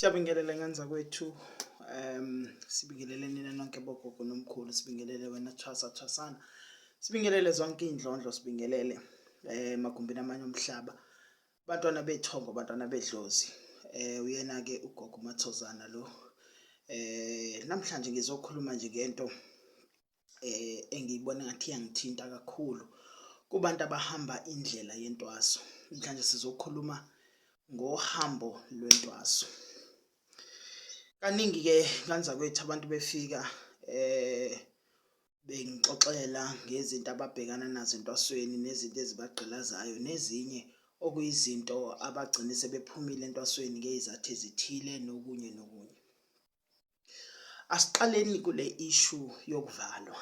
Siyabingelela ngenza kwethu, sibingelele nina nonke bogogo nomkhulu, sibingelele wena thwasa thwasana, sibingelele zonke iy'ndlondlo, sibingelele emagumbini amanye omhlaba, bantwana bethongo, bantwana bedlozi. Uyena-ke ugogo uMathozana lo. Namhlanje ngizokhuluma nje ngento engiyibona ngathi iyangithinta kakhulu kubantu abahamba indlela yentwaso. Namhlanje sizokhuluma ngohambo lwentwaso. Kaningi-ke nganzakwethu abantu befika bengixoxela ngezinto ababhekana nazo entwasweni nezinto ezibagqilazayo nezinye okuyizinto abagcine sebephumile entwasweni ngey'zathu ezithile nokunye nokunye. Asiqaleni kule issue yokuvalwa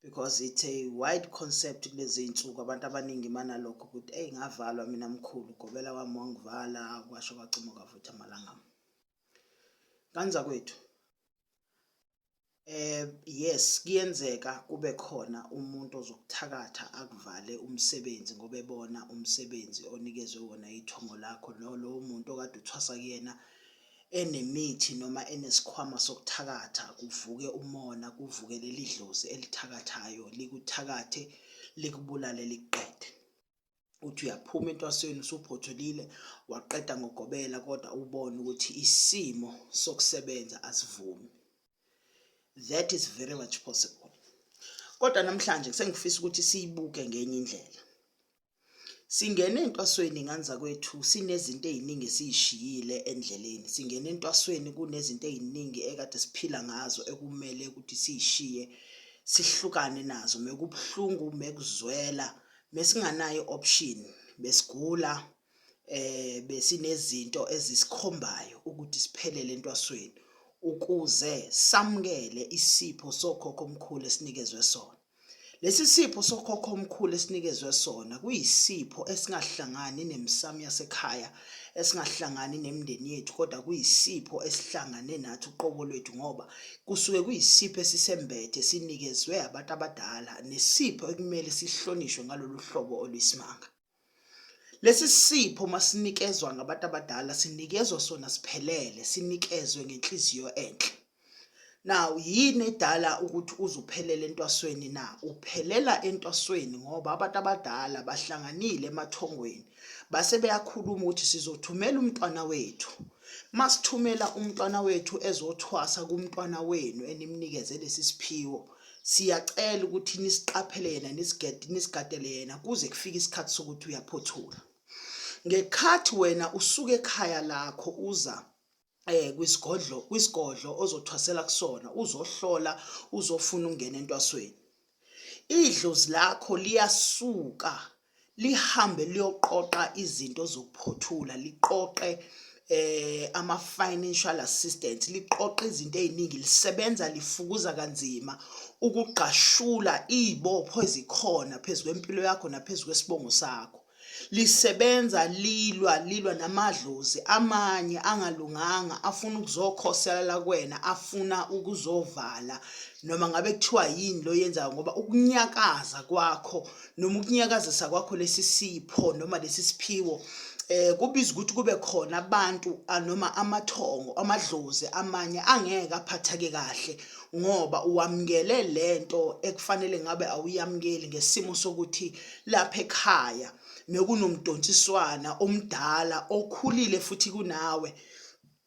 because it's a wide concept kulezi iy'nsuku. Abantu abaningi banalokho ukuthi, eyi, ngavalwa mina mkhulu, gobela wami wangivala, kwasho kwacima kwavutha amalangabi. Kanzakwethu, yes, kuyenzeka kube khona umuntu ozokuthakatha akuvale umsebenzi ngoba ebona umsebenzi onikezwe wona ithongo lakho, nolowo muntu okade uthwasa kuyena enemithi noma enesikhwama sokuthakatha, kuvuke umona, kuvuke leli dlozi elithakathayo, likuthakathe, likubulale, likuqede. Uthi uyaphuma entwasweni usuphothulile, waqeda ngogobela, kodwa ubone ukuthi isimo sokusebenza asivumi. That is very much possible. Kodwa namhlanje sengifisa ukuthi siyibuke ngenye indlela. Singene entwasweni nganzakwethu sinezinto ey'ningi esiy'shiyile endleleni. Singene entwasweni kunezinto ey'ningi ekade siphila ngazo ekumele ukuthi siy'shiye, sihlukane nazo. Mekubuhlungu, mekuzwela, mesinganayo i-option, besigula, besinezinto ezisikhombayo ukuthi siphelele entwasweni ukuze samukele isipho sokhokho omkhulu esinikezwe sona. Lesi sipho sokhokho omkhulu esinikezwe sona kuyisipho esingahlangani nemisamo yasekhaya, esingahlangani nemindeni yethu, kodwa kuyisipho esihlangane nathi uqobo lwethu, ngoba kusuke kuyisipho esisembethe sinikezwe abantu abadala, nesipho ekumele sihlonishwe ngalolu hlobo oluyisimanga. Lesi sipho masinikezwa ngabantu abadala sinikezwa sona siphelele, sinikezwe ngenhliziyo enhle. Now, yini edala ukuthi uze uphelele entwasweni na? Uphelela entwasweni ngoba abantu abadala bahlanganile emathongweni, base beyakhuluma ukuthi sizothumela umntwana wethu. Masithumela umntwana wethu ezothwasa kumntwana wenu enimnikeze lesi siphiwo, siyacela ukuthi nisiqaphele yena, nisigadele yena kuze kufike isikhathi sokuthi uyaphothula. Ngekhathi wena usuka ekhaya lakho uza kwisigodlo ozothwasela kusona, uzohlola, uzofuna ukungena entwasweni, idlozi lakho liyasuka lihambe liyoqoqa izinto zokuphothula, liqoqe ama-financial assistance, liqoqe izinto ey'ningi, lisebenza lifukuza kanzima ukugqashula iy'bopho ezikhona phezu kwempilo yakho naphezu kwesibongo sakho. Lisebenza lilwa namadlozi amanye angalunganga afuna ukuzokhosela la kuwena, afuna ukuzovala noma ngabe kuthiwa yini lo yenzayo, ngoba ukunyakaza kwakho noma ukunyakazisa kwakho lesi sipho noma lesi siphiwo kubiza ukuthi kube khona abantu noma amathongo, amadlozi amanye angeke aphatheke kahle ngoba uwamukele lento ekufanele ngabe awuyamukeli, ngesimo sokuthi lapha ekhaya mekunomdonsiswana omdala okhulile futhi kunawe,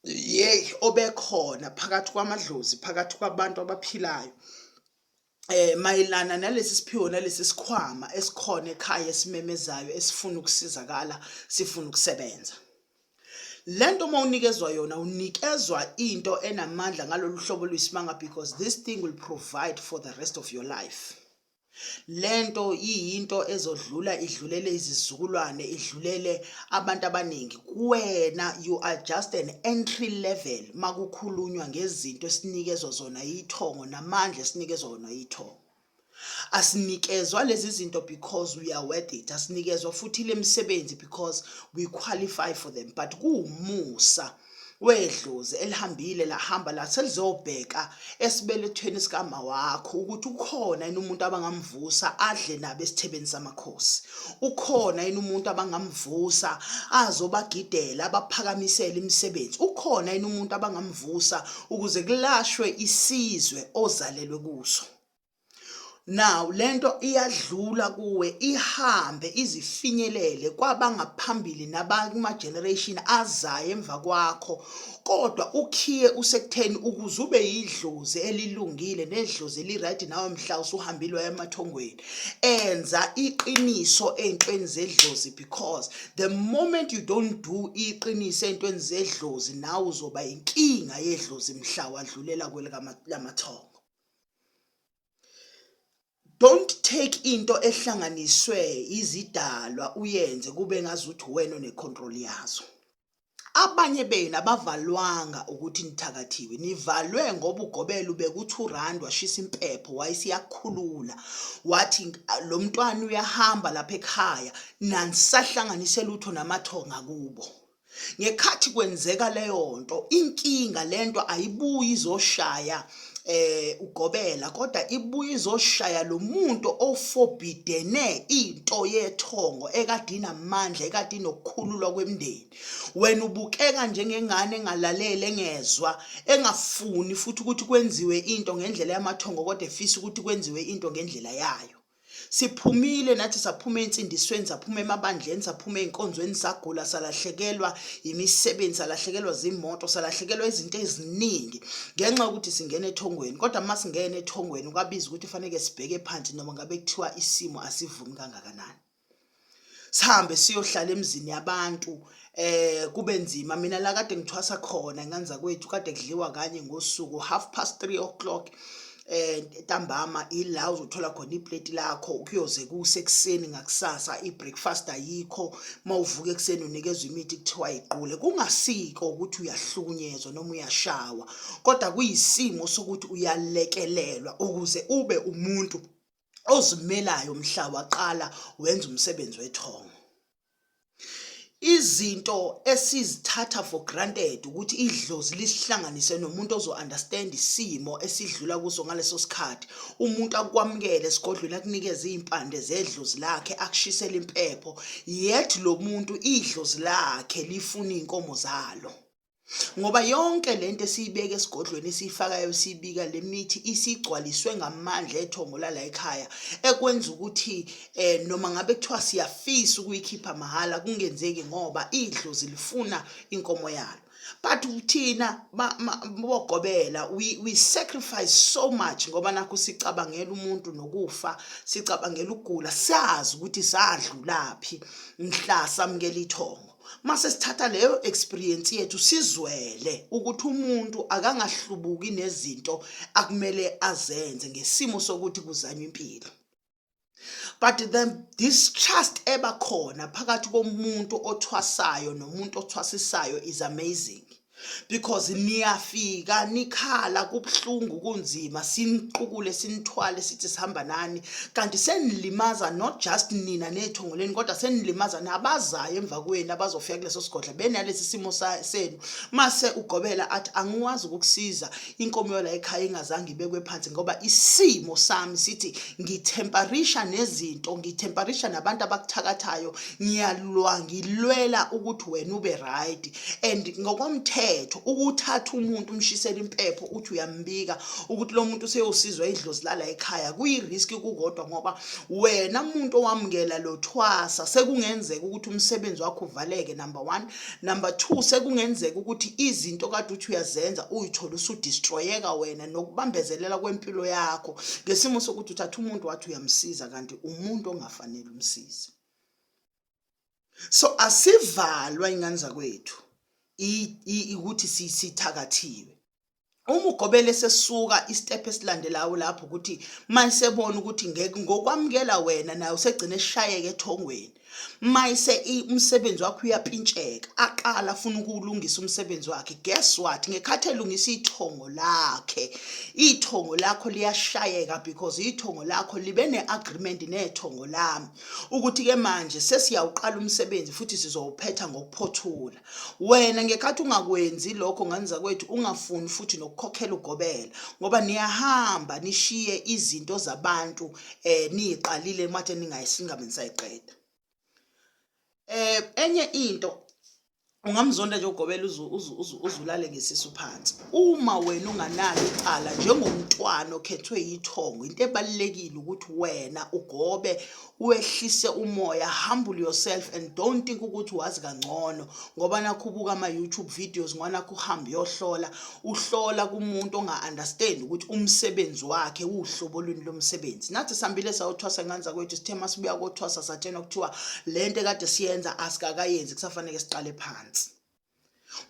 yey, obekhona phakathi kwamadlozi, phakathi kwabantu abaphilayo mayelana nalesi siphiwo nalesi sikhwama esikhona ekhaya esimemezayo, esifuna ukusizakala, sifuna ukusebenza. Lento uma unikezwa yona, unikezwa into enamandla ngalolu hlobo oluyisimanga, because this thing will provide for the rest of your life. Lento iyinto ezodlula, idlulele izizukulwane, idlulele abantu abaningi. Kuwena you are just an entry level makukhulunywa ngezinto esinikezwa zona yithongo namandla esinikezwa wona yithongo. Asinikezwa lezi zinto because we are worth it, asinikezwa futhi le misebenzi because we qualify for them, but kuwumusa. wedlozi elihambile lahamba la selizobheka esibelethweni sikama wakho ukuthi ukhona yini umuntu abangamvusa adle nabo esithebeni samakhosi, ukhona yini umuntu abangamvusa azobagidela abaphakamisele imisebenzi, ukhona yini umuntu abangamvusa ukuze kulashwe isizwe ozalelwe kuso. Now lento iyadlula kuwe ihambe izifinyelele kwabangaphambili nabakuma generation azayo emva kwakho kodwa ukhiye usekutheni ukuze ube yidlozi elilungile nedlozi eliright nawe mhla usuhambile waya emathongweni enza iqiniso ey'ntweni zedlozi because the moment you don't do iqiniso ey'ntweni zedlozi nawe uzoba inkinga yedlozi mhla wadlulela kwelamathongo. Don't take into ehlanganiswe izidalwa uyenze kube ngazuthi wena onecontrol yazo. Abanye benu abavalwanga ukuthi nithakathiwe, nivalwe ngoba ugobela ubeka u-2 rand washisa impepho wayesiyakhulula wathi lo mntwana uyahamba lapha ekhaya nanisahlanganise lutho namathonga kubo. Ngekhathi kwenzeka leyo nto inkinga lento ayibuyi izoshaya ugobela kodwa ibuye izoshaya lo muntu oforbidene into yethongo ekade inamandla ekade inokukhululwa kwemndeni. Wena ubukeka njengengane engalaleli engezwa engafuni futhi ukuthi kwenziwe into ngendlela yamathongo kodwa efisa ukuthi kwenziwe into ngendlela yayo. Siphumile nathi saphuma ensindisweni, saphuma emabandleni, saphuma ey'nkonzweni, sagula, salahlekelwa imisebenzi, salahlekelwa zimoto, salahlekelwa izinto eziningi ngenxa yokuthi singena ethongweni. Kodwa uma singena ethongweni kwabiza ukuthi faneke sibheke phansi noma ngabe kuthiwa isimo asivumi kangakanani. Sihambe siyohlala emzini yabantu kube nzima. Mina la kade ngithwasa khona ngane zakwethu kade kudliwa kanye ngosuku 3:30 o'clock ntambama ila uzothola khona ipleti lakho kuyoze kuse ekuseni ngakusasa i-breakfast ayikho. Mawuvuka ekuseni unikezwa imithi kuthiwa iqule kungasiko ukuthi uyahlukunyezwa noma uyashawa kodwa kuyisimo sokuthi uyalekelelwa ukuze ube umuntu ozimelayo mhla waqala wenza umsebenzi wethongo. Izinto esizithatha for granted ukuthi idlozi lisihlanganise nomuntu ozo-understand isimo esidlula kuso ngaleso sikhathi, umuntu akwamukele esigodlweni akunikeze iy'mpande zedlozi lakhe akushisele impepho, yet lo muntu idlozi lakhe lifuna iy'nkomo zalo. Ngoba yonke lento esiyibeka esigodlweni esiyifakayo siyibika le mithi isigcwaliswe ngamandla ethongo lala ekhaya ekwenza ukuthi noma ngabe kuthiwa siyafisa ukuyikhipha mahhala kungenzeki ngoba idlozi lifuna inkomo yalo. But thina bogobela we sacrifice so much ngoba nakho sicabangela umuntu nokufa, sicabangela ukugula, sazi ukuthi sadlulaphi mhla samukela ithongo. Mase sithatha leyo experience yethu sizwele ukuthi umuntu akangahlubuki nezinto akumele azenze ngesimo sokuthi kuzanywa impilo. But the distrust ebakhona phakathi komuntu othwasayo nomuntu othwasisayo is amazing. Because niyafika nikhala kubuhlungu kunzima siniqukule sinithwale sithi sihamba nani kanti senilimaza not just nina nethongoleni kodwa senilimaza nabazayo emva kwenu abazofika kuleso sigodla benalesi simo senu. Mase ugobela athi angiwazi ukukusiza inkomo yola ekhaya ingazange ibekwe phansi ngoba isimo sami sithi ngithemperisha nezinto, ngithemperisha nabantu abakuthakathayo, ngiyalwa ngilwela ukuthi wena ube right. And ngokomthetho ukuthatha umuntu umshisele impepho uthi uyambika ukuthi lo muntu useyosizwa idlozi lala ekhaya kuyi-risk kukodwa ngoba wena muntu owamukela lo thwasa sekungenzeka ukuthi umsebenzi wakho uvaleke, number one. Number two, sekungenzeka ukuthi izinto kade uthi uyazenza uyithole usudestroyeka wena nokubambezelela kwempilo yakho ngesimo sokuthi uthatha umuntu wathi uyamsiza kanti umuntu ongafanele umsize. So asivalwa ingane zakwethu ukuthi sithakathiwe. Uma ugobela esesuka istep esilandelayo lapho ukuthi mayisebona ukuthi ngeke ngokwamukela wena naye usegcina eshayeke ethongweni mayise umsebenzi wakhe uyapintsheka aqala afuna ukuwulungisa umsebenzi wakhe guess what ngekhathi elungisa ithongo lakhe ithongo lakho liyashayeka because ithongo lakho libe ne-agreement nethongo lami ukuthi-ke manje sesiyawuqala umsebenzi futhi sizowuphetha ngokuphothula Wena ngekhathi ungakwenzi lokho ngane zakwethu ungafuni futhi nokukhokhela ugobela ngoba niyahamba nishiye izinto zabantu eh niyiqalile mathe ningayisingabe nisayiqeda. Eh enye into ungamzonda nje ugobela uzulale ngesisu phansi uma wena unganalo icala njengomntwana okhethwe yithongo into ebalulekile ukuthi wena ugobe wehlise umoya humble yourself and don't think ukuthi wazi kangcono ngoba nakho ubuka ama-youtube videos ngoba nakho uhambe uyohlola uhlola kumuntu onga-understand ukuthi umsebenzi wakhe uwuhlobo lwini lomsebenzi nathi sihambile sayothwasa ngane zakwethu sithe masibuya kothwasa satshenwa kuthiwa le nto ekade siyenza asikakayenzi kusafaneke siqale phansi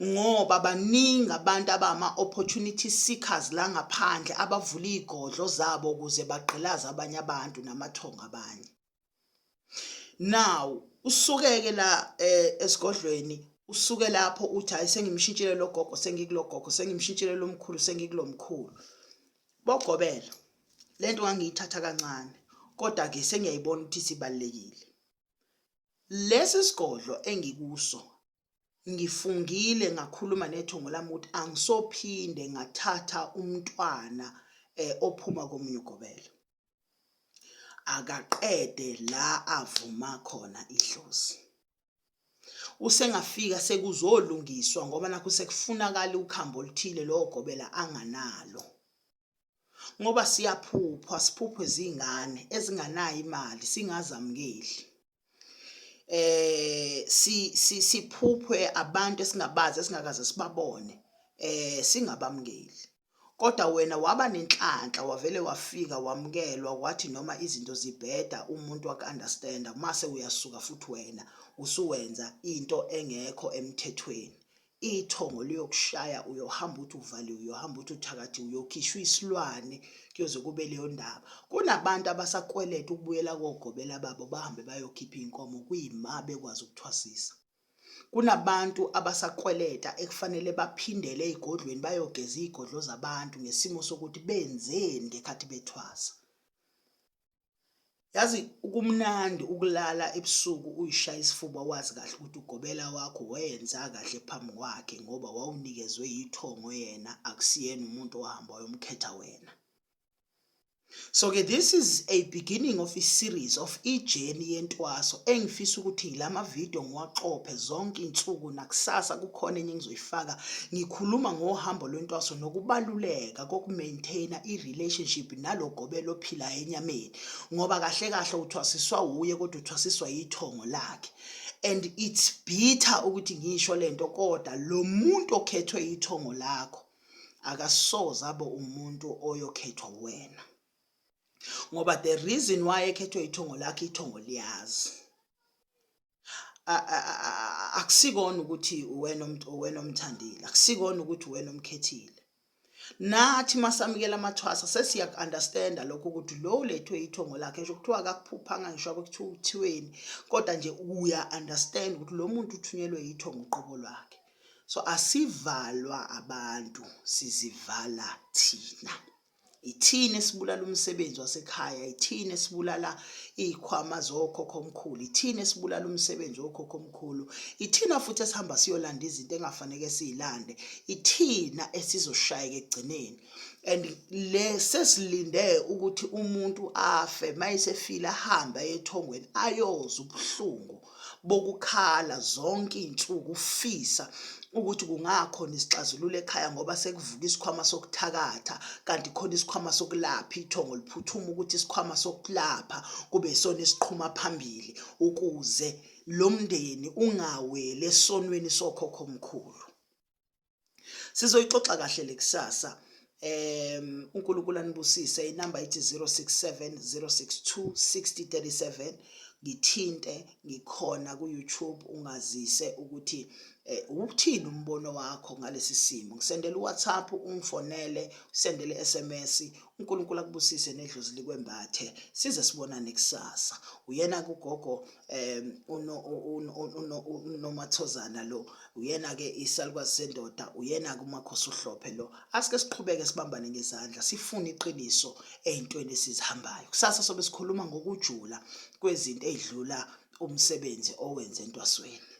ngoba baningi abantu abama-opportunity seekers la ngaphandle abavula iy'godlo zabo ukuze bagqilaze abanye abantu namathongo abanye now usukeke la eh, esigodlweni usuke lapho uthi hayi sengimshintshile lo gogo sengikulo gogo sengimshintshile lo mkhulu sengikulo mkhulu bogobela lento ngangiyithatha kancane kodwa ke sengiyayibona ukuthi sibalekile lesi sigodlo engikuso Ngifungile ngakhuluma nethongo lami ukuthi angisophinde ngathatha umntwana eh, ophuma komunye ugobela. Akaqede la avuma khona idlozi. Usengafika sekuzolungiswa ngoba nakho sekufunakala ukhambo oluthile lowo gobela anganalo. Ngoba siyaphuphwa siphuphwe zingane ezinganayo imali singazamukeli. Eh si siphuphwe abantu esingabazi esingakaze sibabone eh singabamukeli. Kodwa wena waba nenhlanhla wavele wafika wamukelwa kwathi noma izinto zibheda umuntu waku-understanda mase uyasuka futhi wena usuwenza into engekho emthethweni. Ithongo liyokushaya uyohamba uthi uvaliwe uyohamba uthi uthakathiwe uyokhishwa isilwane kuyoze kube leyo ndaba. Kunabantu abasakweleta ukubuyela kogobela babo bahambe bayokhipha iy'nkomo kuyima bekwazi ukuthwasisa. Kunabantu abasakweleta ekufanele baphindele ey'godlweni bayogeza iy'godlo zabantu ngesimo sokuthi benzeni ngekhathi bethwasa. Yazi kumnandi ukulala ebusuku uyishaya isifuba wazi kahle ukuthi ugobela wakho wenza kahle phambi kwakhe ngoba wawunikezwe yithongo yena akusiyena umuntu owahamba wayomkhetha wena. So ke this is a beginning of a series of i-journey yentwaso engifisa ukuthi lama video ngiwaqophe zonke insuku nakusasa kukhona enye engizoyifaka Ngikhuluma ngohambo lwentwaso nokubaluleka kokumaintaina i-relationship nalo gobela ophilayo enyameni ngoba kahle kahle uthwasiswa wuye kodwa uthwasiswa yithongo lakhe and it's bitter ukuthi ngisho lento kodwa lo muntu okhethwe yithongo lakho akasoze abe umuntu oyokhethwa wena ngoba the reason why ekhethwe ithongo lakhe ithongo liyazi akusikona ukuthi uwena uwena omthandile akusikona ukuthi uwena omkhethile nathi masamukela amathwasa sesiyaku-understanda lokho ukuthi lo ulethwe ithongo lakhe ngisho kuthiwa akakuphuphanga ngisho kuthiwa kuthiweni kodwa nje uya-understand ukuthi lo muntu uthunyelwe yithongo uqobo lwakhe so asivalwa abantu sizivala thina Ithina esibulala umsebenzi wasekhaya, ithina esibulala iy'khwama zokhokhomkhulu, ithina esibulala umsebenzi wokhokhomkhulu, ithina futhi esihamba siyolanda izinto engafaneke siy'lande, ithina esizoshayeka ekugcineni. And le sesilinde ukuthi umuntu afe, mayesefile ahambe aye ethongweni ayozwa ubuhlungu bokukhala zonke iy'nsuku ufisa ukuthi kungakhona isixazululo ekhaya ngoba sekuvuka isikhwama sokuthakatha kanti khona isikhwama sokulapha ithongo liphuthuma ukuthi isikhwama sokulapha kube isona esiqhuma phambili ukuze lo mndeni ungaweli esonweni sokhokhomkhulu. Sizoyixoxa kahle lekusasa. UNkulunkulu anibusise. Inamba ithi 067 062 6037. Ngithinte ngikhona ku YouTube ungazise ukuthi Eh uthini umbono wakho ngalesi simo? Ngisendele uWhatsApp, ungifonele, usendele SMS. uNkulunkulu akubusise nedlozi likwembathe. Size sibonane kusasa. Uyena kugogo uno unomathozana lo. Uyena ke isalukwazi sendoda, uyena ke umakhosi uhlophe lo. Asike siqhubeke sibambane ngezandla sifune iqiniso ezintweni esizihambayo. Kusasa sobe sikhuluma ngokujula kwezinto ezidlula umsebenzi owenze entwasweni.